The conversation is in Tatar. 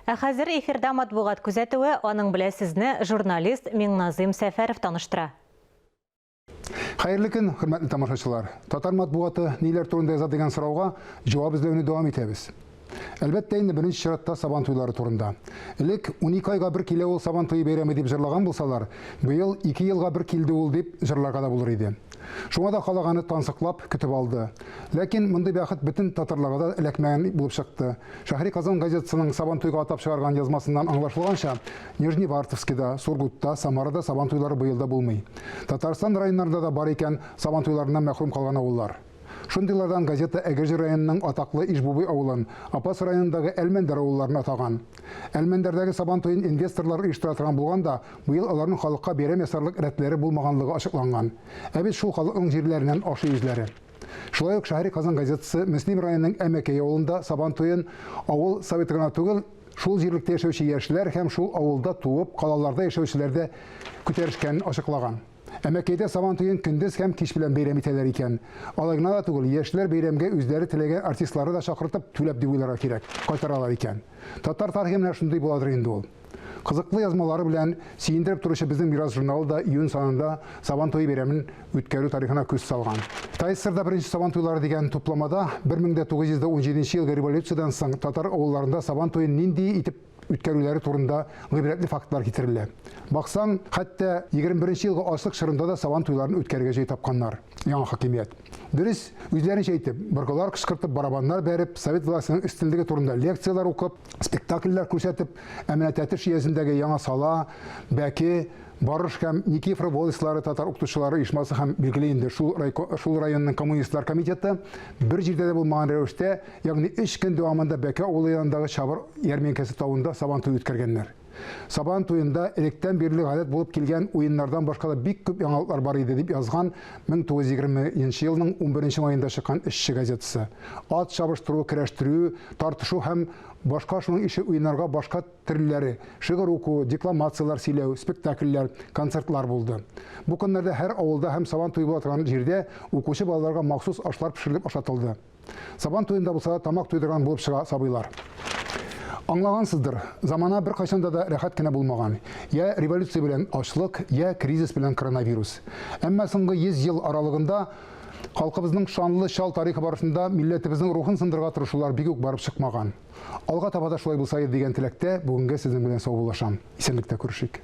Ә хәзер эфирда матбугат күзәтүе, аның белән сезне журналист Миңназыйм Сәфәров таныштыра. Хәерле көн, хөрмәтле тамашачылар. Татар матбугаты ниләр турында яза дигән сорауга җавап эзләүне дәвам итәбез. Әлбәттә инде беренче чиратта Сабан туйлары турында. Элек 12 айга бер килә ул Сабан туе бәйрәме дип җырлаган булсалар, быел ике елга бер килде ул дип җырларга да булыр иде. Шуңа да халык аны тансыклап көтеп алды. Ләкин мондый бәхет бөтен татарларга да эләкмәгән булып чыкты. Шәһри Казан газетасының Сабантуйга атап чыгарган язмасыннан аңлашылганча, Нижневартовскида, Сургутта, Самарада Сабан туйлары быел да булмый. Татарстан районнарында да бар икән Сабан туйларыннан мәхрүм калган авыллар. Шундыйлардан газета Әгерҗе районының атаклы Ижбубый авылын, Апас районындагы Әлмәндәр авылларын атаган. Әлмәндәрдәге Сабан туен инвесторлар оештыра торган булган да, быел аларның халыкка бәйрәм ясарлык рәтләре булмаганлыгы ачыкланган. Ә бит шул халыкның җирләреннән ашый үзләре. Шулай ук Шәһри Казан газетасы Мөслим районының Әмәкәй авылында Сабан туен авыл советы гына түгел, шул җирлектә яшәүче яшьләр һәм шул авылда туып, калаларда яшәүчеләр дә күтәрешкәнен ачыклаган. Әмәкәйдә Сабан туен көндез һәм кич белән бәйрәм итәләр икән. Алай гына да түгел, яшьләр бәйрәмгә үзләре теләгән артистлары да чакыртып, түләп дип уйларга кирәк, кайтаралар икән. Татар тарихы менә шундый буладыр инде ул. Кызыклы язмалары белән сөендереп торучы Безнең мирас журналы да июнь санында Сабан туе бәйрәмен үткәрү тарихына күз салган. ТАССРда беренче Сабан туйлары дигән тупламада 1917 елгы революциядән соң татар авылларында Сабан туен нинди итеп үткәрүләре турында гыйбрәтле фактлар китерелә. Баксаң, хәтта 21 елгы ачлык чорында да Сабан туйларын үткәрергә җай тапканнар яңа хакимият. Дөрес, үзләренчә итеп, быргылар кычкыртып, барабаннар бәреп, совет властеның өстенлеге турында лекцияләр укып, спектакльләр күрсәтеп, ә менә Тәтеш өязендәге Яңа Сала, Бәке, Барыш һәм Никифоров волостьлары татар укытучылары оешмасы һәм, билгеле инде, шул, шул районның коммунистлар комитеты бер җирдә дә булмаган рәвештә, ягъни өч көн дәвамында Бәке авылы янындагы Чабыр ярминкәсе тавында Сабантуй үткәргәннәр. Сабан туенда электән бирле гадәт булып килгән уеннардан башка да бик күп яңалыклар бар иде, дип язган 1920 нче елның 11 маенда чыккан Эшче газетасы. Ат чабыштыру, көрәштерү, тартышу һәм башка шуның ише уеннарга башка төрлеләре, шигырь уку, декламацияләр сөйләү, спектакльләр, концертлар булды. Бу көннәрдә һәр авылда һәм Сабан туе була торган җирдә укучы балаларга махсус ашлар пешерелеп ашатылды. Сабан туенда булса да тамак туйдырган булып чыга сабыйлар. Аңлагансыздыр, замана беркайчанда да рәхәт кенә булмаган. Я революция белән ачлык, я кризис белән коронавирус. Әмма соңгы 100 ел аралыгында халкыбызның шанлы чал тарихы барышында милләтебезнең рухын сындырырга тырышулар бик үк барып чыкмаган. Алга таба да шулай булса иде дигән теләктә бүгенгә сезнең белән саубуллашам. Исәнлектә күрешик.